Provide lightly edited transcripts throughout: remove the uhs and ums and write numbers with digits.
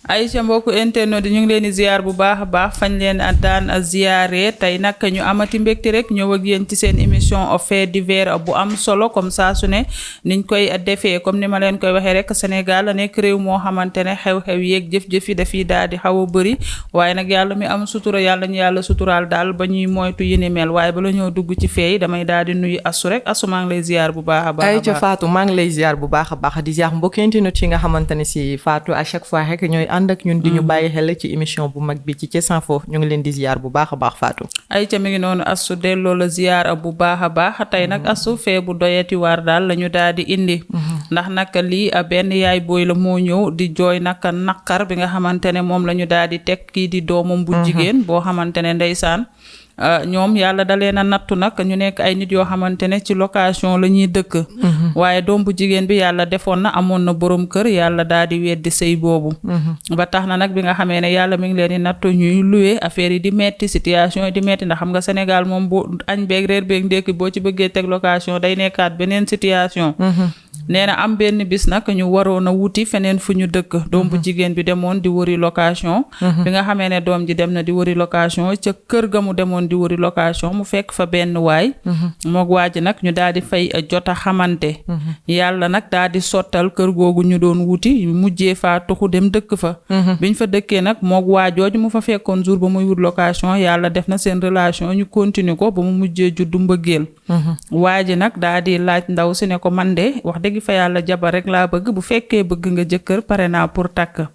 Aïcha mbokku internet ñu ngi leen di ziar bu baax a baax fañ leen daan ziaree tey nag ñu amati mbégte rek ñëw ak yéen ci seen émission fait divers bu am solo comme saa su ne niñ koy defee comme ni ma leen koy waxee rek Sénégal nekk réew moo xamante ne xew-xew yeeg jëf-jëf yi dafiy daal di xaw a bëri waaye nag yàlla mi am sutura yàlla ñu yàlla suturaal daal ba ñuy moytu yi ni mel waaye bala ñoo dugg ci feey damay daal di nuyu Astou rek Astou maa ngi lay ziar bu baax a baax. Aïcha Fatou maa ngi lay ziar bu baax a baax di ziar mbokki internet yi nga xamante ne si Fatou à chaque fois rek ñooy ànd ak ñun di ñu bàyyi xel ci émission bu mag bi ci Thiès Info ñu ngi leen di ziar bu baax a baax Fatou. Aïcha mi ngi noonu Astou delloo la ziar bu baax a baax tey nag Astou fee bu doyati waar daal la ñu daal di indi. ndax nag lii benn yaay booy la moo ñëw di jooy nag naqar bi nga xamante ne moom la ñu daal di teg kii di doomam bu jigéen boo xamante ne ndeysaan. ñoom yàlla da leen a nattu nag ñu nekk ay nit yoo xamante ne ci location la ñuy dëkk. waaye doom bu jigéen bi yàlla defoon na amoon na borom kër yàlla daal di weddi sëy boobu. ba tax na nag bi nga xamee ne yàlla mi ngi leen di nattu ñuy loué affaire yi di metti situation yi di metti ndax xam nga Sénégal moom bu añ beeg reer beeg ndékki boo ci bëggee teg location day nekkaat beneen situation. nee na am benn bis nag ñu waroon a wuti feneen fu ñu dëkk doom bu jigéen bi demoon di wëri location. bi nga xamee ne doom ji dem na di wëri location ca kër ga mu demoon di wëri location mu fekk fa benn waay. moog waa ji nag ñu daal di fay jot a xamante. yàlla nag daal di sottal kër googu ñu doon wuti mujjee faa tuxu dem dëkk fa. biñ fa dëkkee nag moog waa jooju mu fa fekkoon jour ba muy wut location yàlla def na seen relation ñu continuer ko ba mu mujjee juddu mbëggeel. waa ji nag daal di laaj ndaw si ne ko man de wax dëgg fa yàlla jabar rek laa bëgg bu fekkee bëgg nga jëkkër pare naa pour takk.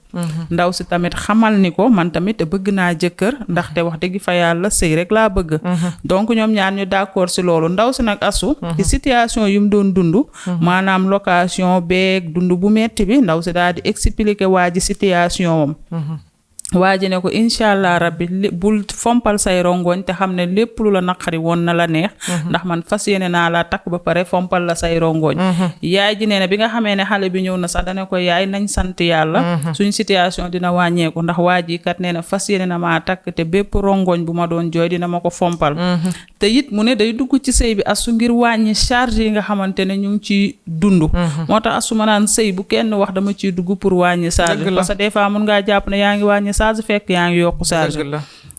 ndaw si tamit xamal ni ko man tamit bëgg naa jëkkër ndaxte wax dëgg fa yàlla sëy rek laa bëgg. donc ñoom ñaar ñu d'accord si loolu ndaw si nag Astou ci situation yu mu doon dund. maanaam location beeg dund bu metti bi ndaw si daal di expliquer waa ji situation am. waa ji ne ko incha allah rabbi bul fompal say rongoñ te xam ne lépp lu la naqari woon na la neex. ndax man fas yéene naa laa takk ba pare fompal la say rongoñ. yaay ji nee na bi nga xamee ne xale bi ñëw na sax dana ko yaay nañ sant yàlla. suñ situation dina wàññeeku ndax waa ji kat nee na fas yéene na maa takk te bépp rongoñ bu ma doon jooy dina ma ko fompal. te it mu ne day dugg ci sëy bi Astou ngir wàññi charge yi nga xamante ne ñu ngi ciy dund. moo tax Astou ma naan sëy bu kenn wax dama ciy dugg pour wàññi charge. parce que des fois mun ngaa jàpp ne yaa ngi wàññi charge fekk yaa ngi yokku charge.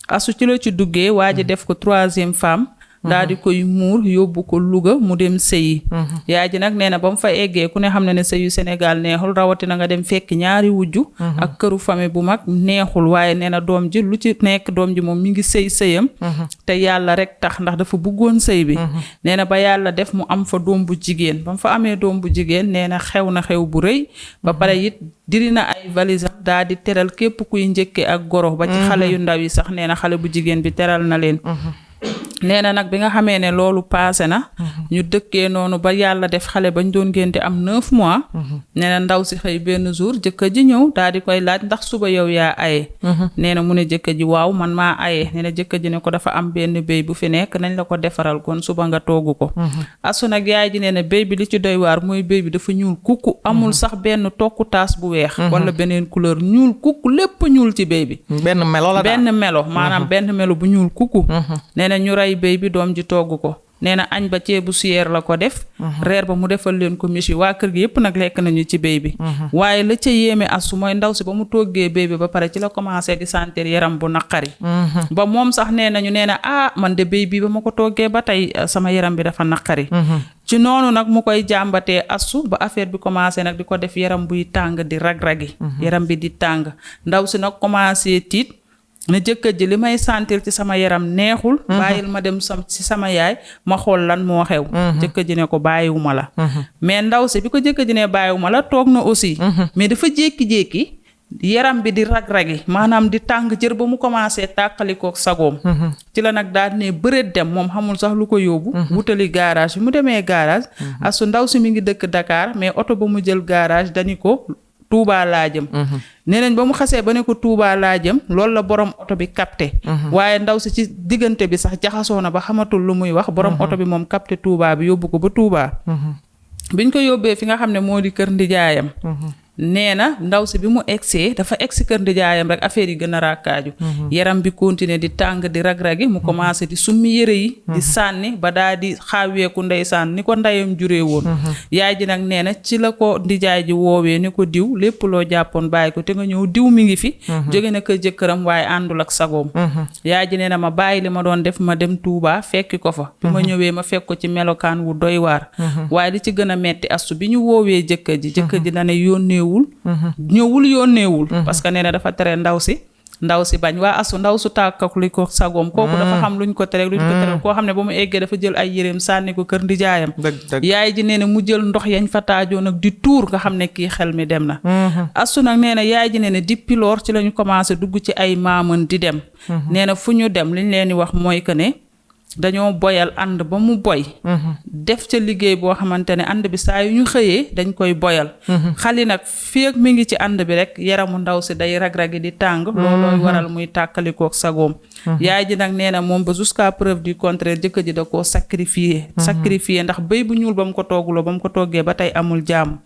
Astou ci la ci duggee waa ji def ko 3e femme. daal di koy muur yóbbu ko Louga mu dem sëyi. yaay ji nag nee na ba mu fa eggee ku ne xam ne ne sëyu Sénégal neexul rawatina nga dem fekk ñaari wujju ak këru famille bu mag neexul waaye nee na doom ji lu ci nekk doom ji moom mi ngi sëyam. te yàlla rek tax ndax dafa bëggoon sëy bi. nee na ba yàlla def mu am fa doom bu jigéen ba mu fa amee doom bu jigéen nee na xew na xew bu rëy. ba pare it diri na ay valisam daal di teral képp kuy njëkke ak goro ba ci xale yu ndaw yi sax nee na xale bu jigéen bi teral na leen. nee na nag bi nga xamee ne loolu paase na. ñu dëkkee noonu ba yàlla def xale bañ doon génte am 9 mois. nee na ndaw si xëy benn jour jëkkër ji ñëw daal di koy laaj ndax suba yow yaa aye. nee na mu ne jëkkër ji waaw man maa aye nee na jëkkër ji ne ko dafa am benn béy bu fi nekk nañ la ko defaral kon suba nga toogu ko. Astou nag yaay ji nee na béy bi li ci doy waar mooy béy bi dafa ñuul kukku amul sax benn tokku taas bu weex. wala beneen couleur ñuul kukku lépp ñuul ci béy bi. benn melo la benn melo maanaam benn melo bu ñuul kukku. nee na ñu rey béy bi doom ji togg ko nee na añ ba ceebu suyeer la ko def. reer ba mu defal leen ko miche waa kër gi yëpp nag lekk nañu ci béy bi. waaye la ca yéeme Astou mooy ndaw si ba mu toggee béy bi ba pare ci la commencé di sentir yaram bu naqari. ba moom sax nee na man de béy bi ba ma ko toggee ba tey sama yaram bi dafa naqari. ci noonu nag mu koy jàmbatee Astou ba affaire bi commencé nag di ko def yaram buy tàng di rag-ragi. yaram bi di tàng ndaw si nag commencé tiit. ne jëkkër ji li may sentir ci sama yaram neexul. bàyyil ma dem ci sama yaay ma xool lan moo xew. jëkkër ji ne ko bàyyiwuma la. mais ndaw si bi ko jëkkër ji ne bàyyiwuma la toog na aussi. mais dafa jékki-jékki yaram bi di rag-ragi maanaam di tàng jër ba mu commencé tàqalikook sagoom. ci la nag daal ne bëreet dem moom xamul sax lu ko yóbbu. wutali garage bi mu demee garage. Astou ndaw si mi ngi dëkk Dakar mais oto ba mu jël garage dañu ko. Touba laa jëm. nee nañ ba mu xasee ba ne ko Touba laa jëm loolu la borom oto bi capté. waaye ndaw si ci diggante bi sax jaxasoo na ba xamatul lu muy wax. borom oto bi moom capté Touba bi yóbbu ko ba Touba. biñ ko yóbbee fi nga xam ne moo di kër ndijaayam. nee na ndaw si bi mu egsee dafa egsi kër ndijaayam rek affaire yi gën a raakaaju yaram bi continuer di tàng di rag-ragi mu commencé di summi yëre yi di sànni ba daa di xaaweeku ndeysaan ni ko ndeyam juree woon yaay ji nag nee na ci la ko ndijaay ji woowee ni ko diw lépp loo jàppoon bàyyi ko te nga ñëw diw mi ngi fi jóge na kër jëkkëram waaye àndul ak sagoom yaay ji nee na ma bàyyi li ma doon def ma dem Touba fekki ko fa bi ma ñëwee ma fekk ko ci melokaan wu doy waar waaye li ci gën a metti Astu bi ñu woowee jëkkër ji na ne yónneewul ñëwul parce que nee na dafa tere ndaw si bañ waa Astu ndaw su tàkkali ko sagoom kooku dafa xam luñ ko tere koo xam ne ba mu eggee dafa jël ay yéreem sànni ko kër ndijaayam yaay ji nee na mu jël ndox yañ fa taajoo nag di tuur nga xam ne kii xel mi dem na Astu nag nee na yaay ji nee na depuis lors ci lañu commencé dugg ci ay maaman di dem nee na fu ñu dem liñ leen di wax mooy que ne dañoo boyal ànd ba mu boy def ca liggéey boo xamante ne ànd bi saa yu ñu xëyee dañ koy boyal xali nag fii ak mi ngi ci ànd bi rek yaramu ndaw si day rag-ragi di tàng loolooy waral muy tàkkalikook sagoom yaay ji nag nee na moom ba jusqu'à preuve du contraire jëkkër ji da koo sacrifié ndax béy bu ñuul ba mu ko togguloo ba mu ko toggee ba tey amul jàmm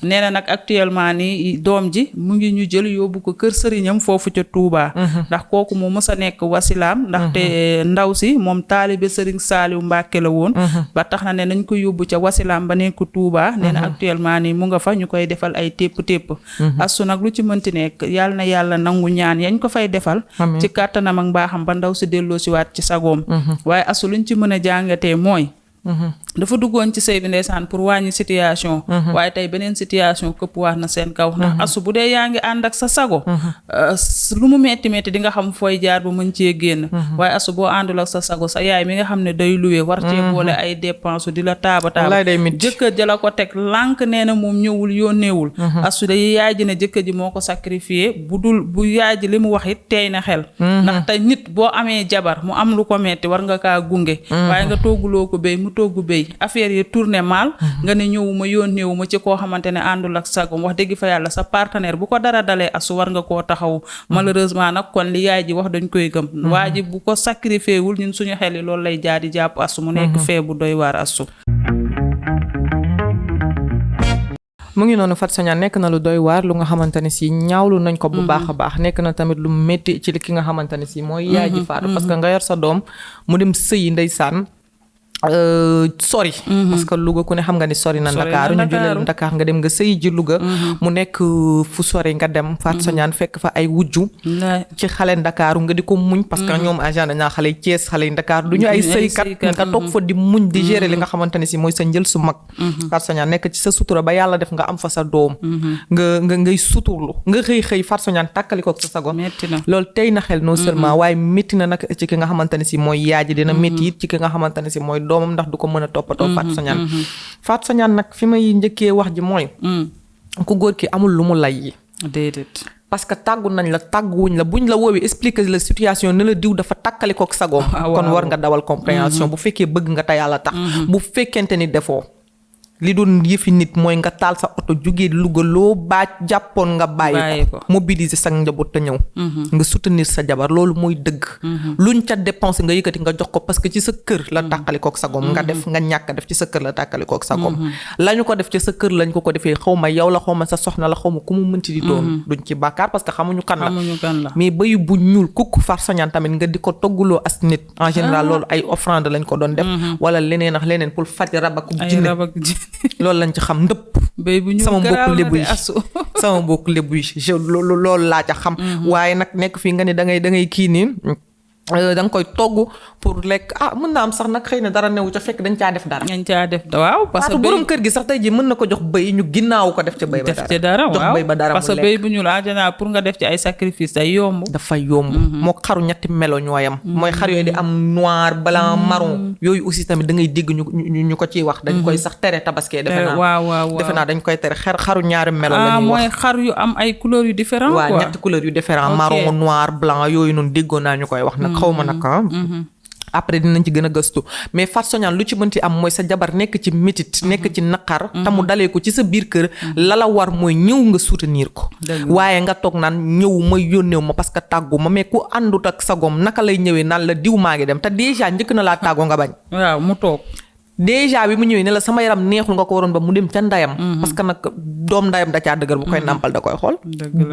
nee na nag actuellement ni doom ji mu ngi ñu jël yóbbu ko kër sëriñam foofu ca Touba ndax kooku moo mës a nekk wasilaam ndaxte ndaw si moom taalibe Sëriñ Saaliw Mbàkke la woon ba tax na ne nañ ko yóbbu ca wasilaam ba nekk Touba nee na actuellement ni mu nga fa ñu koy defal ay tépp Astu nag lu ci mënti nekk yàlla na yàlla nangu ñaan yañ ko fay defal ci kàttanam ak mbaaxam ba ndaw si delloo si waat ci sagoom waaye Astu luñ ci mën a jàngatee mooy dafa duggoon ci sëy bi ndeysaan pour wàññi situation waaye tey beneen situation këpp waat na seen kaw ndax Astu bu dee yaa ngi ànd ak sa sago lu mu metti di nga xam fooy jaar ba mën cee génn waaye Astu boo àndul ak sa sago sa yaay mi nga xam ne day luwe war cee boole ay dépense di la taaba jëkkër ja la ko teg lànk nee na moom ñëwul yónneewul Astu day yaay ji ne jëkkër ji moo ko sacrifié bu yaay ji li mu wax it teey na xel ndax tey nit boo amee jabar mu am lu ko metti war nga kaa gunge waaye nga togguloo ko béy mu toggu béy affaire yi tourné mal nga ne ñëwuma yónneewuma ci koo xamante ne àndul ak sagom wax dëgg fa yàlla sa partenaire bu ko dara dalee Astu war nga koo taxaw malheureusement nag kon li yaay ji wax dañ koy gëm waa ji bu ko sacrifié wul ñun suñu xel yi loolu lay jaar di jàpp Astu mu nekk fee bu doy waar Astu mu ngi noonu Fatou Sagnane nekk na lu doy waar lu nga xamante ne si ñaawlu nañ ko bu baax a baax nekk na tamit lu métti ci ki nga xamante ne si mooy yaay ji faatu parce que nga yor sa doom mu dem sëyi ndeysaan sori parce que Louga ku ne xam nga ni sori na Ndakaaru ñu jëlee Ndakaar nga dem nga sëy ji Louga mu nekk fu sori nga dem Fatou Sagnane fekk fa ay wujju ci xale Ndakaaru nga di ko muñ parce que ñoom en général xale yi Thiès xale yi Ndakaaru du ñu ay sëykat nga toog fa di muñ di gérer li nga xamante ne si mooy sa njël su mag Fatou Sagnane nekk ci sa sutura ba yàlla def nga am fa sa doom ngay suturlu nga xëy Fatou Sagnane tàkkali ko sa sago loolu tey na xel non seulement waaye métti na nag ci ki nga xamante ne si mooy yaay ji dina métti it ci ki nga xamante ne si mooy doomam ndax du ko mën a toppatoo Fatou Sagnane Fatou Sagnane nag fi may njëkkee wax ji mooy ku góor ki amul lu mu lay yi déedéet parce que tàggu nañ la tàgguwuñ la buñ la woowee expliquer la situation ne la diw dafa takkali kook sagoom kon war nga dawal compréhension bu fekkee bëgg nga te yàlla tax bu fekkente ni defoo li doon yëfi nit mooy nga taal sa oto jugee Louga loo jàppoon nga bàyyi ko mobiliser sa njaboot te ñëw nga soutenir sa jabar loolu mooy dëgg luñ ca dépenser nga yëkkati nga jox ko parce que ci sa kër la tàkkalikook sagoom nga def nga ñàkk def ci sa kër la tàkkalikook sagoom lañu ko def ci sa kër lañ ko defee xaw ma yow la xaw ma sa soxna la xaw ma ku mu mënti di doon duñ ci bàkkaar parce que xamuñu kan la mais bayu bu ñuul kukk Fatou Sagnane tamit nga di ko togguloo as nit en général loolu ay offrande lañ ko doon def wala leneen ak leneen pour faj rab ak jinne loolu lañ ci xam ndëpp sama mbokku lébu yi sama mbokku lébu yi loolu laa ca xam waaye nag nekk fii nga ni da ngay kii nii da nga koy togg pour lekk mën naa am sax nag xëy na dara newu ca fekk dañ caa def dara. waaw parce que borom kër gi sax tey jii mën na ko jox bëy ñu ginnaaw ko def ca bëy ba dara. def ci dara waaw jox bëy ba dara mu lekk parce que bëy bu ñu la en général pour nga def ci ay sacrifice day yomb. dafa yomb. moo xaru ñetti melo ñooyam. mooy xar yooyu di am noir blanc marron. yooyu aussi tamit da ngay dégg ñu ko ciy wax. dañ koy sax tere tabaski. defe naa waaw defe naa dañ koy tere xaru ñaari melo la ñuy wax. mooy xar yu am ay couleurs yu différents quoi. waaw ñetti couleurs yu différents marron noir blanc yooyu noonu déggoon naa ñu koy wax nag xaw ma nag après dinañ ci gën a gëstu mais Fatou Sagnane lu ci mënti am mooy sa jabar nekk ci métit nekk ci naqar te mu dalee ko ci sa biir kër la war mooy ñëw nga soutenir ko waaye nga toog naan ñëw ma yónneew ma parce que tàggu ma mais ku àndut ak sagom naka lay ñëwee naan la diw maa ngi dem te déjà njëkk na laa tàggoo nga bañ waaw mu toog déjà bi mu ñëwee ne la sama yaram neexul nga ko waroon ba mu dem ca ndayam. parce que nag doom ndayam da caa dëgër bu koy nàmpal da koy xool.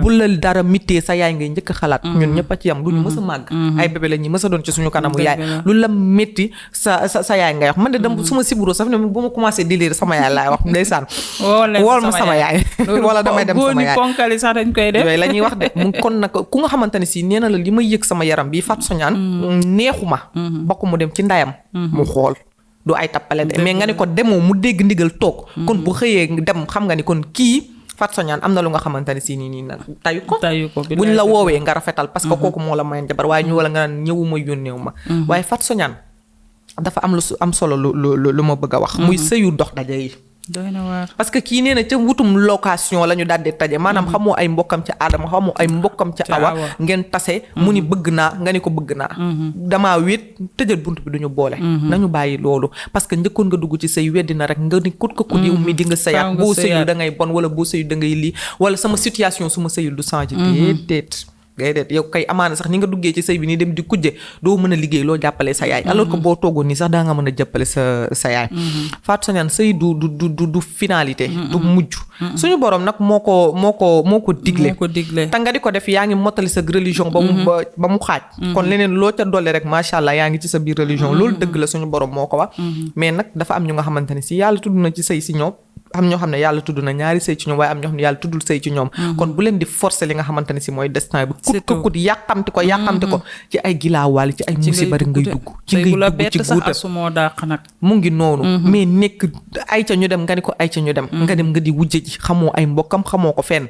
bu la dara mittee sa yaay ngay njëkk a xalaat. ñun ñëpp a ci yam du ñu mës a màgg. ay bébé la ñuy mës a doon ci suñu kanamu yaay. lu la métti sa yaay ngay wax man de dem suma siburo sax ne bu ma commencé délire sama yaay laay wax ndeysaan. wool ma sama yaay. wala damay dem sama yaay ponkali sax dañ koy def. yooyu la ñuy wax de mu kon nag ku nga xamante ne si nee na la li may yëg sama yaram bii Fatou Sognane neexuma ba ko mu dem ci ndayam mu xool du ay tappale de mais nga ni ko demoo mu dégg ndigal toog kon bu xëyee dem xam nga ni kon kii Fatou Sognane am na lu nga xamante ne si nii nag tayu ko buñ la woowee nga rafetal parce que kooku moo la mayoon jabar waaye ñu wala nga naan ñëwuma yónneewu ma waaye Fatou Sognane dafa am lu am solo lu ma bëgg a wax muy sëyu dox daje yi doy na waar parce que kii nee na ca wutum location la ñu daal di taje maanaam xamoo ay mbokkam ca Adama xamoo ay mbokkam ca Awa ngeen tase mu ni bëgg naa nga ni ko bëgg naa damaa wéet tëjal bunt bi duñu boole nañu bàyyi loolu parce que njëkkoon nga dugg ci sëy weddi na rek nga ni kut ko kut yow mi di nga sëyaat boo sëyul da ngay bon wala boo sëyul da ngay lii wala sama situation su ma sëyul du changé déedéet yow kay amaana sax ni nga duggee ci sëy bi nii dem di kujje doo mën a liggéey loo jàppale sa yaay alors que boo toogoon nii sax daa nga mën a jàppale sa yaay Fatou Sognane sëy du finalité du mujj suñu borom nag moo ko digle te nga di ko def yaa ngi mottali sa religion ba mu xaaj kon leneen loo ca dolli rek macha allah yaa ngi ci sa biir religion loolu dëgg la suñu borom moo ko wax mais nag dafa am ñu nga xamante ne si yàlla tudd na ci sëy si ñoom am ñoo xam ne yàlla tudd na ñaari sëy ci ñoom waaye am ñoo xam ne yàlla tuddul sëy ci ñoom kon bu leen di forcer li nga xamante ne si mooy destin bi kut yàqamti ko ci ay gilaawaali ci ay musiba rek ngay dugg ci ngay dugg ci guuta mu ngi noonu mais nekk ay ca ñu dem nga ni ko ay ca ñu dem nga dem nga di wujje ji xamoo ay mbokkam xamoo ko fenn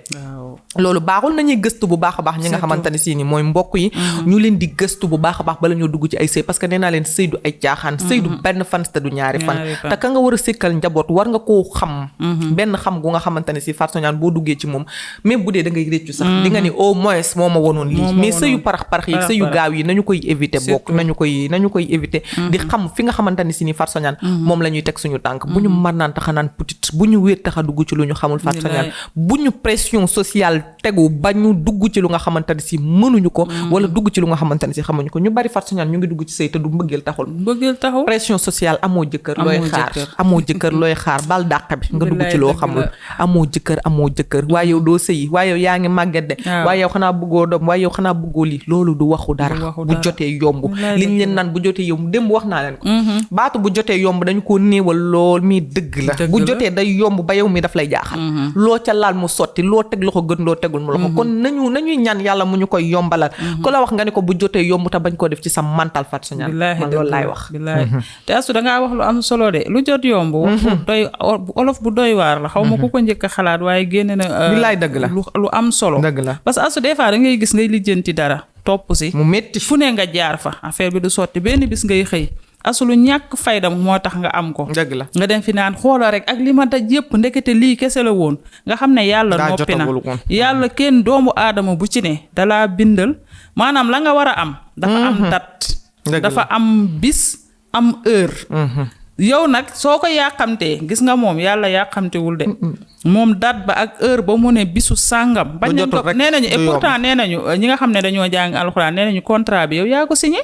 loolu baaxul nañuy gëstu bu baax a baax ñi nga xamante ne si ni mooy mbokk yi ñu leen di gëstu bu baax a baax bala ñoo dugg ci ay sëy parce que nee naa leen sëy du ay caaxaan sëy du benn fan te du ñaari fan te ka nga war a sékkal njaboot war nga koo xam benn xam gu nga xamante ne si Fatou Sognane boo duggee ci moom même bu dee da ngay réccu sax di nga ni au moins moo ma wonoon lii mais sëyu parax yi sëyu gaaw yi nañu koy éviter bokk nañu koy éviter di xam fi nga xamante ne si ni Fatou Sognane moom la ñuy teg suñu tànk bu ñu mën naan taxa naan petit bu ñu wéet taxa dugg ci lu ñu xamul Fatou Sognane bu ñu pression sociale tegu ba ñu dugg ci lu nga xamante ne si mënuñu ko wala dugg ci lu nga xamante ne si xamuñu ko ñu bari Fatou Sognane ñu ngi dugg ci sëy te du mbëggeel taxul pression sociale amoo jëkkër looy xaar bal dàq bi nga dugg ci loo xamul amoo jëkkër waaye yow doo sëyi waaye yow yaa ngi màgget de waaye yow xanaa bëggoo doom waaye yow xanaa bëggoo lii loolu du waxu dara bu jotee yomb liñ leen naan bu jotee yomb démb wax naa leen ko baatu bu jotee yomb dañu ko néewal lool mi dëgg la bu jotee day yomb ba yow mi daf lay jaaxal loo ca laal mu sotti loo teg loxo gën loo tegul mu loxo kon nañuy ñaan yàlla mu ñu koy yombalal ku la wax nga ne ko bu jotee yomb te bañ koo def ci sa mental Fatou Sognane man loolu laay wax te asu dangaa wax lu am solo de lu jot yomb doy olof bu doy waar la xaw ma ku ko njëkk a xalaat waaye génne na billaay dëgg la lu am solo dëgg la parce que asu des fois da ngay gis ngay lijjanti dara topp si mu métti fu ne nga jaar fa affaire bi du sotti benn bis ngay xëy asulu ñàkk fayda moo tax nga am ko dëgg la nga dem fi naan xoola rek ak li ma daj yëpp ndekete lii kese la woon nga xam ne yàlla noppi na yàlla kenn doomu aadama bu ci ne dalaa bindal maanaam la nga war a am dafa am date dafa am bis am heure yow nag soo ko yàqamtee gis nga moom yàlla yàqamtewul de moom date ba ak heure ba mu ne bisu sàngam bañ nañ ko nee nañu et pourtant nee nañu ñi nga xam ne dañoo jàng alxuraan nee nañu contrat bi yow yaa ko signé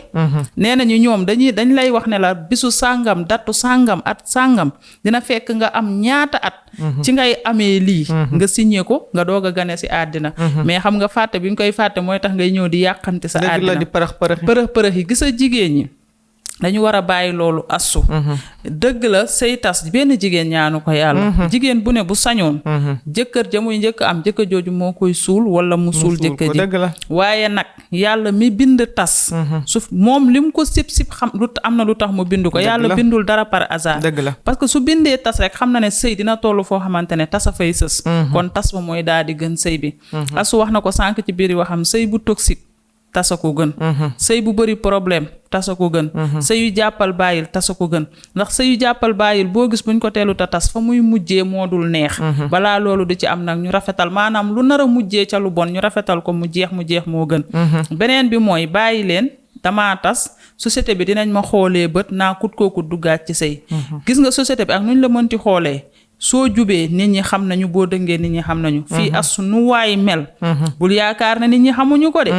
nee nañu ñoom dañ lay wax ne la bisu sàngam datu sàngam at sàngam dina fekk nga am ñaata at ci ngay amee lii nga signé ko nga doog a gane si àddina mais xam nga fàtte bi nga koy fàtte mooy tax ngay ñëw di yàqamte sa àddina di përëx yi gis a jigéen ñi dañu war a bàyyi loolu asu dëgg la say tas benn jigéen ñaanu ko yàlla jigéen bu ne bu sañoon jëkkër ja muy njëkk am jëkkër jooju moo koy suul wala mu suul jëkkër ji waaye nag yàlla mi bind tas su moom lim ko sib xam lu am na lu tax mu bind ko yàlla bindul dara par hasard parce que su bindee tas rek xam na ne sëy dina toll foo xamante ne tas a fay sës kon tas ba mooy daal di gën sëy bi asu wax na ko sànq ci biir waxam sëy bu toxique tasa ko gën sëy bu bëri problème tasa ko gën sëy yu jàppal bàyyil tasa ko gën ndax sëy yu jàppal bàyyil boo gis buñ ko teelu ta tas fa muy mujjee moo dul neex balaa loolu du ci am nag ñu rafetal maanaam lu nar a mujjee ca lu bon ñu rafetal ko mu jeex moo gën beneen bi mooy bàyyi leen damaa tas société bi dinañ ma xoolee bët naa kut kooku duggaat ci sëy gis nga société bi ak nuñ la mënti xoolee soo jubee nit ñi xam nañu boo dëngee nit ñi xam nañu fii asu nu waay mel bul yaakaar ne nit ñi xamuñu ko de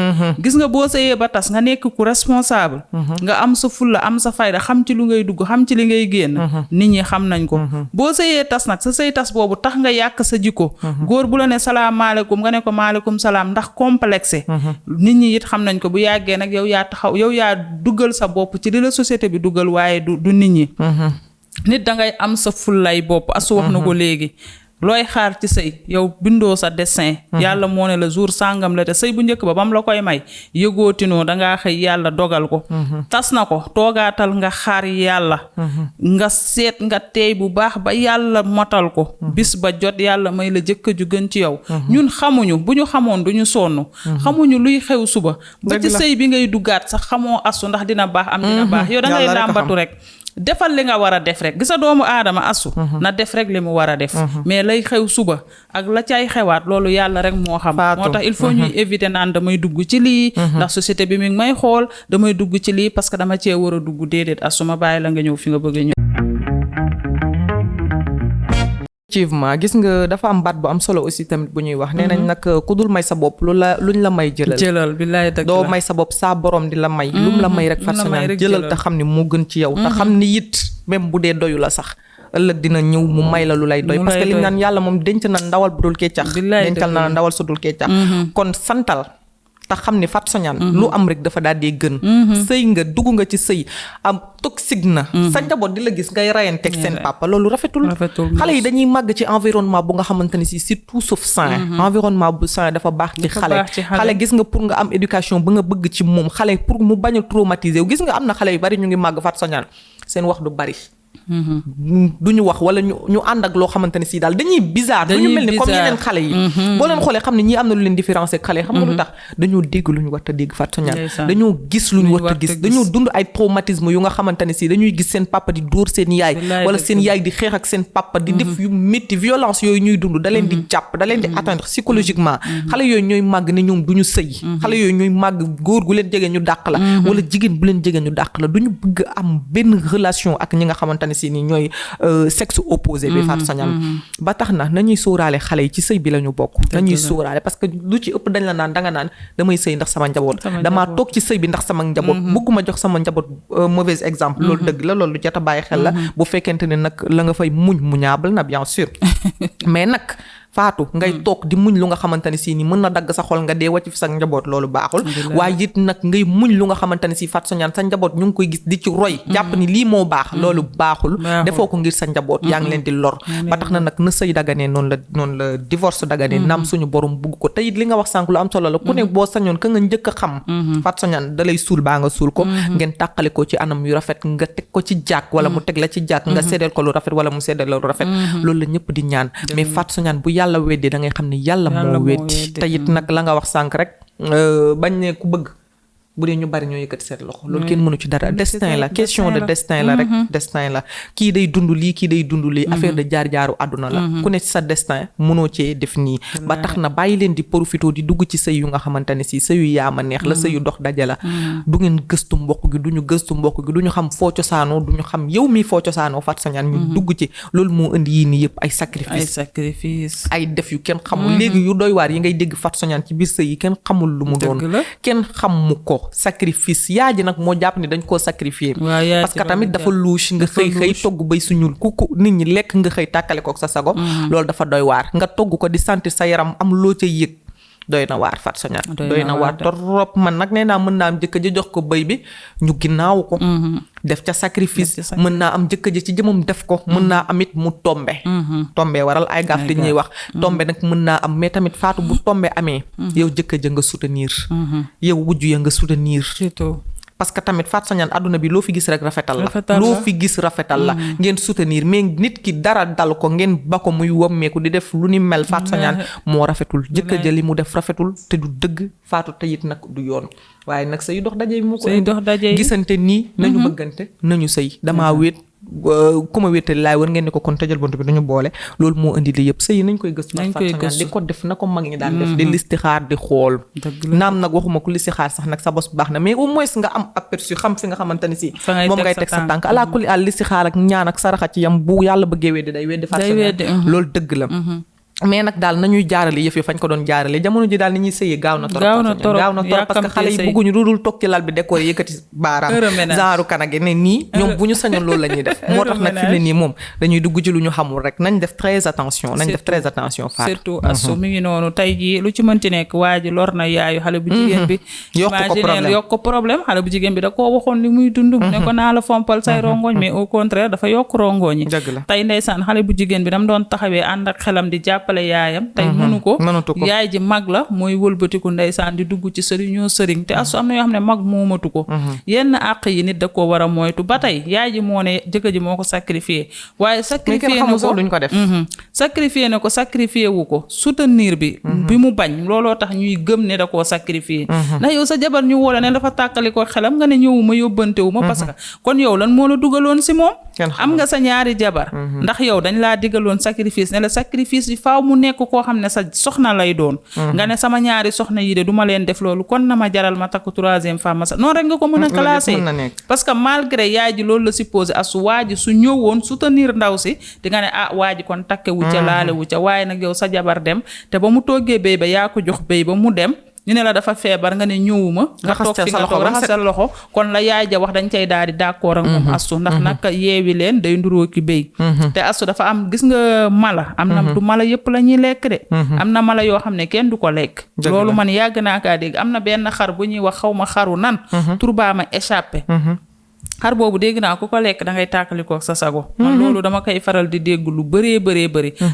gis nga boo sëyee ba tas nga nekk ku responsable nga am sa fulla am sa fayda xam ci lu ngay dugg xam ci li ngay génn nit ñi xam nañ ko boo sëyee tas nag sa sëy tas boobu tax nga yàq sa jikko góor bu la ne salaamaaleykum nga ne ko maaleykum salaam ndax complexé nit ñi it xam nañ ko bu yàggee nag yow yaa taxaw yow yaa duggal sa bopp ci li la société bi duggal waaye du nit ñi nit dangay am sa fullay bopp asu wax na ko léegi looy xaar ci sëy yow bindoo sa destin yàlla moo ne la jour sàngam la te sëy bu njëkk ba bam la koy may yëgootinoo dangaa xëy yàlla dogal ko tas na ko toogaatal nga xaar yàlla nga seet nga teey bu baax ba yàlla motal ko bis ba jot yàlla may la jëkk ju gën ci yow ñun xamuñu bu ñu xamoon duñu sonn xamuñu luy xew suba ba ci sëy bi ngay duggaat sax xamoo asu ndax dina baax am dina baax yow dangay làmbatu rek defal li nga war a def rek gisa doomu aadama asu na def rek li mu war a def mais lay xew suba ak la cay xewaat loolu yàlla rek moo xam moo tax il faut ñuy éviter naan damay dugg ci lii ndax société bi mi ngi may xool damay dugg ci lii parce que dama cee war a dugg déedéet asu ma bàyyi la nga ñëw fi nga bëgg a ñëw effectivement gis nga dafa am baat bu am solo aussi tamit bu ñuy wax nee nañ nag ku dul may sa bopp luñ la may jëlal billaay dëgg doo may sa bopp saa borom di la may lum la may rek farsanaan jëlal te xam ne moo gën ci yow te xam ni it même bu dee doyu la sax ëllëg dina ñëw mu may la lu lay doy parce que li naan yàlla moom denc na ndawal bu dul keccax dencal na ndawal su dul keccax kon santal te xam ne Fatou Sognane lu am rek dafa daal di gën sëy nga dugg nga ci sëy am toxique na sa njaboot di la gis ngay rayanteeg seen papa loolu rafetul xale yi dañuy màgg ci environnement bu nga xamante ne si c'est tout sauf sain environnement bu sain dafa baax ci xale gis nga pour nga am éducation ba nga bëgg ci moom xale pour mu bañ a traumatiser wu gis nga am na xale yu bari ñu ngi màgg Fatou Sognane seen wax du bari duñu wax wala ñu ànd ak loo xamante ne si daal dañuy bizarre duñu mel ni comme yeneen xale yi boo leen xoolee xam ne ñii am na lu leen différencier ak xale yi xam nga lu tax dañoo dégg lu ñu war a dégg Fatou Sognane dañoo gis lu ñu war a gis dañoo dund ay traumatisme yu nga xamante ne si dañuy gis seen papa di dóor seen yaay wala seen yaay di xeex ak seen papa di def yu métti violence yooyu ñuy dund da leen di jàpp da leen di atteindre psychologiquement xale yooyu ñooy màgg ne ñoom duñu sëy xale yooyu ñooy màgg góor gu leen jege ñu dàq la wala jigéen bu leen jege ñu dàq la duñu bëgg am benn relation ak ñi nga xamante si ni ñooy sexe opposé bi Fatou Sognane ba tax na nañuy sóoraale xale yi ci sëy bi la ñu bokk nañuy sóoraale parce que lu ci ëpp dañ la naan danga naan damay sëy ndax sama njaboot damaa toog ci sëy bi ndax sama njaboot bëgguma jox sama njaboot mauvais exemple loolu dëgg la loolu jot a bàyyi xel la bu fekkente ne nag la nga fay muñable na bien sûr mais nag Fatou ngay toog di muñ lu nga xamante ne si ni mën na dagg sa xol nga dee wàcc fi sa njaboot loolu baaxul waaye it nag ngay muñ lu nga xamante ne si Fatou Sognane sa njaboot ñu ngi koy gis di ci roy jàpp ni lii moo baax loolu baaxul defoo ko ngir sa njaboot yaa ngi leen di lor ba tax na nag na sëy daganee noonu la divorce daganee naam suñu borom bugg ko te it li nga wax sànq lu am solo la ku ne boo sañoon ka nga njëkk a xam Fatou Sognane da lay suul baa nga suul ko ngeen tàqale ko ci anam yu rafet nga teg ko ci jàkk wala mu teg la ci jàkk nga seddeel ko lu rafet wala mu seddeel la lu rafet loolu la ñëpp di ñaan mais Fatou Sognane bu yàlla weddee da ngay xam ne yàlla moo weddi te it nag la nga wax sànq rek bañ ne ku bëgg bu dee ñu bari ñoo yëkkati seen loxo loolu kenn mënu ci dara destin la question de destin la rek destin la kii day dund lii kii day dund lii affaire de jaar-jaaru àdduna la ku ne ci sa destin mënoo cee def nii ba tax na bàyyi leen di profité di dugg ci sëy yu nga xamante ne si sëyu yaama neex la sëyu dox daja la du ngeen gëstu mbokk gi duñu gëstu mbokk gi duñu xam foo cosaanoo duñu xam yow mii foo cosaanoo Fatou Sognane ñu dugg ci loolu moo indi yii nii yëpp ay sacrifice ay def yu kenn xamul léegi yu doy waar yi ngay dégg Fatou Sognane ci biir sëy yi kenn xamul lu mu doon kenn xamu ko sacrifice yaa ji nag moo jàpp ni dañ koo sacrifier parce que tamit dafa louche nga xëy togg bay suñul ku nit ñi lekk nga xëy tàkkale ko sa sago loolu dafa doy waar nga togg ko di sentir sa yaram am loo ca yëg doy na waar Fatou Sognane doy na waar trop man nag nee naa mën naa am jëkkër ji jox ko bëy bi ñu ginnaaw ko def ca sacrifice mën naa am jëkkër ji ci jëmam def ko mën naa am it mu tombe waral ay gaaf di ñuy wax tombe nag mën naa am mais tamit Fatou bu tombe amee yow jëkkër ja nga soutenir yow wujju ya nga soutenir parce que tamit Fatou Sognane àdduna bi loo fi gis rek rafetal la loo fi gis rafetal la ngeen soutenir mais nit ki dara dal ko ngeen ba ko muy wommeeku di def lu ni mel Fatou Sognane moo rafetul jëkkër ja li mu def rafetul te du dëgg Fatou te it nag du yoon waaye nag sëy dox daje mu ko gisante nii nañu bëggante nañu sëy damaa wéet ku ma wéetali laay war ngeen ni ko kon tëjal bunt bi duñu boole loolu moo indi li yëpp sëy nañ koy gëstu di ko def na ko mag ñi daan def di listixaar di xool naam nag waxuma ku listixaar sax nag sa bos baax na mais au moins nga am aperçu xam fi nga xamante ni si moom ngay teg sa tànk alaa kulli àll listixaar ak ñaan ak saraxa ci yam bu yàlla bëggee weddi day weddi fàttali loolu dëgg la mais nag daal nañuy jaarale yëf yi fañ ko doon jaarale jamono ji daal ni ñuy sëyee gaaw na torop parce que xale yi bëgguñu lu dul toog ci lal bi décor yëkkati baaraam genre kanage ne nii ñoom bu ñu sañoon loolu la ñuy def moo tax nag fi ne nii moom dañuy dugg ci lu ñu xamul rek nañ def très attention Fatou surtout asu mi ngi noonu tey jii lu ci mënti nekk waa ji lor na yaayu xale bu jigéen bi yokk ko problème xale bu jigéen bi da koo waxoon li muy dund ne ko naa la fompal say rongoñ mais au contraire dafa yokk rongoñ yi tey ndeysaan xale bu jigéen bi dam doon taxawee ànd ak xelam di jàppale yaayam tey mënu ko yaay ji mag la mooy wëlbatiku ndeysaan di dugg ci sëriñoo sëriñ te asu am na yoo xam ne mag moomatu ko yenn àq yi nit da koo war a moytu ba tey yaay ji moo ne jëkkër ji moo ko sacrifié waaye sacrifié na ko sacrifié wu ko soutenir bi mu bañ looloo tax ñuy gëm ne da koo sacrifié ndax yow sa jabar ñu woola ne dafa tàkkali ko xelam nga ne ñëwuma yóbbantewuma parce que kon yow lan moo la dugaloon si moom am nga sa ñaari jabar ndax yow dañ laa digaloon sacrifice ne la sacrifice yi faaw mu nekk koo xam ne sa soxna lay doon nga ne sama ñaari soxna yi de du ma leen def loolu kon na ma jaral ma takk troisième femme ma sa noonu rek nga ko mën a classé parce que malgré yaay ji loolu la supposé asu waa ji su ñëwoon soutenir ndaw si di nga ne waa ji kon takke wu ca laale wu ca waaye nag yow sa jabar dem te ba mu toggee béy ba yaa ko jox béy ba mu dem ñu ne la dafa feebar nga ne ñëwuma nga toog fi nga toog raxas sa loxo kon la yaay ja wax dañ cay daal di d'accord ak moom astu ndax nag yeewi leen day nduroo ki béy te astu dafa am gis nga mala am na du mala yëpp la ñuy lekk de am na mala yoo xam ne kenn du ko lekk loolu man yàgg naa kaa dégg am na benn xar bu ñuy wax xaw ma xaru nan turbaa ma échappé xar boobu dégg naa ku ko lekk da ngay tàkkalikoo sa sago man loolu dama koy faral di dégg lu bëree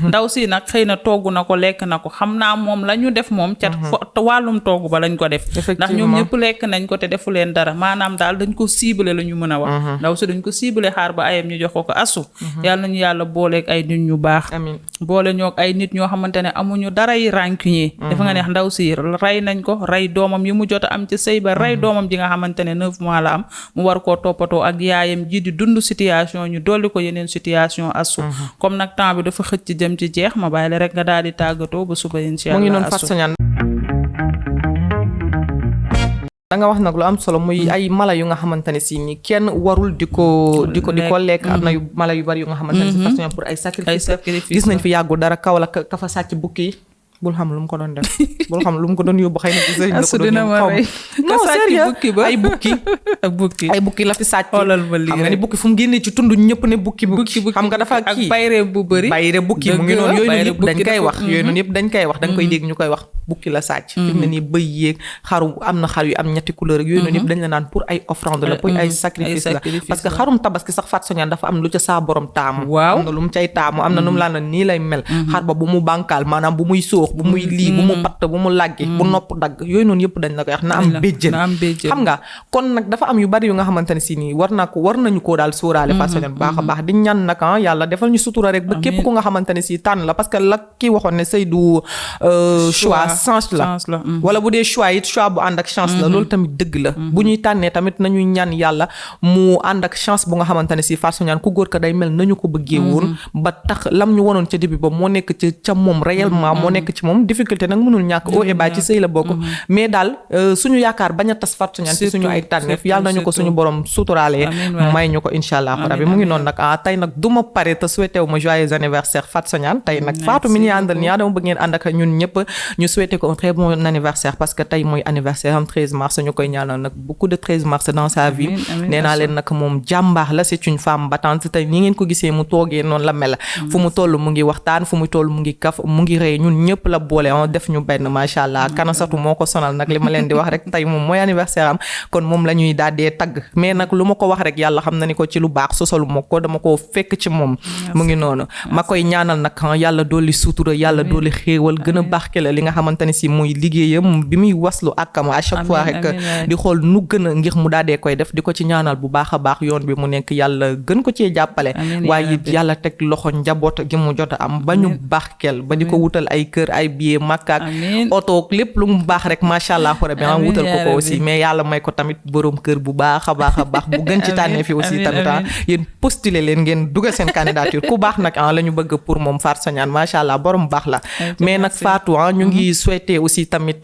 ndaw si nag xëy na togg na ko lekk na ko xam naa moom la ñu def moom cat wàllum togg ba lañ ko def ndax ñoom ñëpp lekk nañ ko te defu leen dara maanaam daal dañ ko ciblé la ñu mën a wax ndaw si dañ ko ciblé xaar ba ayam ñu jox ko asu yàlla nañu yàlla booleeg ay nit ñu baax boole ñoo ay nit ñoo xamante ne amuñu daray rancunier dafa nga neex ndaw si rey nañ ko rey doomam yi mu jot a am ci sëy ba rey doomam ji nga xamante ne 9 mois la am mu war koo toppatoo ak yaayam ji di dund situation ñu dolli ko yeneen situation asu comme nag temps bi dafa xëcc jëm ci jeex ma bàyyi la rek nga daal di tàggatoo ba suba insha Allah mu ngi noonu Fatou Sagnane da nga wax nag lu am solo muy ay mala yu nga xamante ne si ni kenn warul di ko lekk am na yu mala yu bari yu nga xamante ne si Fatou Sagnane pour ay sacrifice gis nañ fi yàggul dara kaw la ka fa sàcc bukki yi bul xam lu mu ko doon def bul xam lu mu ko doon yóbbu xëy na ci sëriñ la ko doon yóbbu non sérieux ay bukki la fi sàcc xam nga ni bukki fu mu génnee ci tund ñëpp ne bukki xam nga dafa kii ak bayre bu bëri bayre bukki mu ngi noonu yooyu noonu yëpp dañ koy wax yooyu noonu yëpp dañ koy wax da nga koy dégg ñu koy wax bukki la sàcc fi mu ne nii bëy yéeg xaru am na xar yu am ñetti couleur ak yooyu noonu yëpp dañ la naan pour ay offrande la pour ay sacrifice la parce que xarum tabaski sax Fatou Sagnane dafa am lu ca saa borom taamu am na lu mu cay taamu am na nu mu laa na nii lay mel xar ba bu mu bànkaal maanaam bu muy sóox bu muy lii bu mu patt bu mu làggi bu nopp dagg yooyu noonu yëpp dañ la koy wax na am béjjën xam nga kon nag dafa am yu bari yu nga xamante ne si nii war nañu koo daal sóoraale Fatou Sagnane baax a baax di ñaan nag yàlla defal ñu sutura rek ba képp ku nga xamante ne si tànn la parce que la kii waxoon ne sëy du choix chance la wala bu dee choix it choix bu ànd ak chance la loolu tamit dëgg la bu ñuy tànnee tamit nañuy ñaan yàlla mu ànd ak chance bu nga xamante ne si Fatou Sagnane ku góor ka day mel nañu ko bëggee woon ba tax lam ñu wonoon ca début ba moo nekk ca moom réellement moo nekk ci moom difficulté nag mënul ñàkk au et bas ci sëy la bokk mais daal suñu yaakaar bañ a tas Fatou Sagnane ci suñu ay tànneef yàlla nañu ko suñu borom suturaalee may ñu ko insha allah rabbi mu ngi noonu nag tey nag du ma pare te souhaité wu ma joyeux anniversaire Fatou Sagnane tey nag Fatou mi ñu àndal nii dama bëgg ngeen ànd ak ñun ñëpp ñu souhaité ko un très bon anniversaire parce que tey mooy anniversaire am 13 mars ñu koy ñaanal nag beaucoup de 13 mars dans sa vie nee naa leen nag moom jàmbaar la c'est une femme battante tey ni ngeen ko gisee mu toogee noonu la mel fu mu toll mu ngi waxtaan fu mu toll mu ngi kaf mu ngi rey ñun ñëpp la boole def ñu benn macha allah kanasatu moo ko sonal nag li ma leen di wax rek tey moom mooy anniversaire am kon moom la ñuy daal dee tagg mais nag lu ma ko wax rek yàlla xam na ni ko ci lu baax sosalu ma ko dama ko fekk ci moom mu ngi noonu ma koy ñaanal nag yàlla dooli sutura yàlla dooli xéewal gën a barkeel li nga xamante ne si mooy liggéeyam bi muy waslu akam à chaque fois rek di xool nu gën a ngir mu daal dee koy def di ko ci ñaanal bu baax a baax yoon bi mu nekk yàlla gën ko cee jàppale waaye yàlla teg loxo njaboot gi mu jot a am ba ñu barkeel ba di ko wutal ay kër ay billet Makka ak amiin oto lépp lu mu baax rek macha allah rabbi nga wutal ko ko aussi mais yàlla may ko tamit borom kër bu baax a baax bu gën ci tànnee fi aussi tamit yéen postuler leen ngeen dugal seen candidature ku baax nag la ñu bëgg pour moom Fatou Sagnane macha allah borom baax la mais nag Fatou ñu ngi souhaiter aussi tamit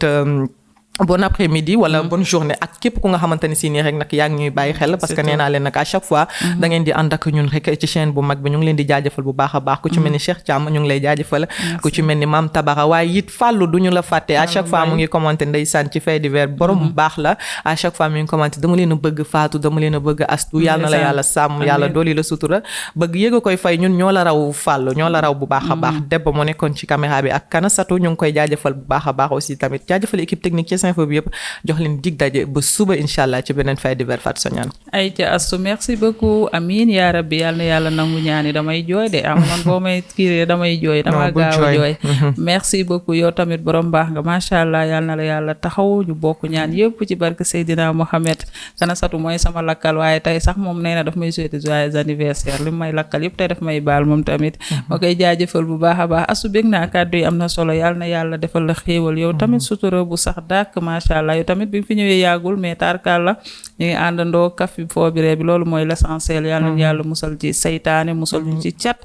bon après-midi wala bonne journée ak képp ku nga xamante ni si nii rek nag yaa ngi ñuy bàyyi xel parce que nee naa leen nag à chaque fois da ngeen di ànd ak ñun rek ci chaîne bu mag bi ñu ngi leen di jaajëfal bu baax a baax ku ci mel ni Cheikh Thiam ñu ngi lay jaajëfal ku ci mel ni Mame Tabara waaye it Fallou du ñu la fàtte à chaque fois mu ngi commenté ndeysaan ci fait divers borom baax la à chaque fois mu ngi commenté dama leen a bëgg Fatou dama leen a bëgg Astou yàlla na la yàlla sàmm yàlla dooli la sutura bëgg yëg a koy fay ñun ñoo la raw Fallou ñoo la raw bu baax a baax Debba moo nekkoon ci caméra bi ak Kana Satou ñu ngi koy jaajëfal bu baax a baax aussi tamit jaajëfal équipe technique ci info bi yëpp jox leen dig daje ba suba incha allah ci beneen fait divers Fatou Sagnane. ayca Astou merci beaucoup amiin yaa rabbi yàlla na yàlla nangu ñaani damay jooy de man boo may kiiree damay jooy dama gaaw a jooy merci beaucoup yow tamit borom baax nga macha allah yàlla na la yàlla taxaw ñu bokk ñaan yëpp ci barke Seydina Mohamed Kana Satou mooy sama lakkal waaye tey sax moom nee na daf may souhaiter joyeux anniversaire li may lakkal yëpp tey daf may baal moom tamit ma koy jaajëfal bu baax a baax Astou bég naa kàddu yi am na solo yàlla na yàlla defal la xéewal yow tamit sutura bu sax dàkk macha allah yow tamit bi fi ñëwee yàggul mais tarkal la ñu ngi àndandoo kaf foo bi ree bi loolu mooy l'essentiel yàlla na yàlla musal ci saytaane musal ñu ci cat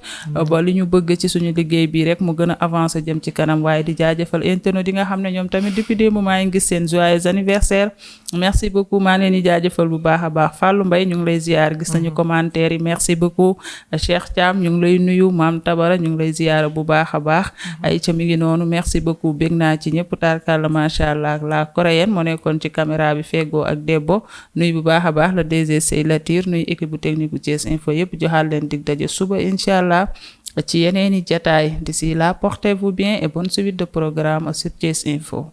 ba li ñu bëgg ci suñu liggéey bii rek mu gën a avancer jëm ci kanam waaye di jaajëfal internet yi nga xam ne ñoom tamit depuis des moments yi ngi gis seen joyeux anniversaire merci beaucoup maa ngi leen di jaajëfal bu baax a baax Fallou Mbaye ñu ngi lay ziar gis nañu commentaire yi merci beaucoup Cheikh Thiam ñu ngi lay nuyu Mame Tabara ñu ngi lay ziar bu baax a baax ay ca mi ngi noonu merci beaucoup bég naa ci ñëpp tarkal la macha allah la coréenne moo nekkoon ci caméra bi feggoo ak Debbo nuyu bu baax a baax la DG Sey Latir nuyu équipe bu technique bu Thiès Info yëpp joxaal leen dig daje suba incha allah ci yeneeni jataay d'ici là portez-vous bien et bonne suite de programme sur Thiès Info.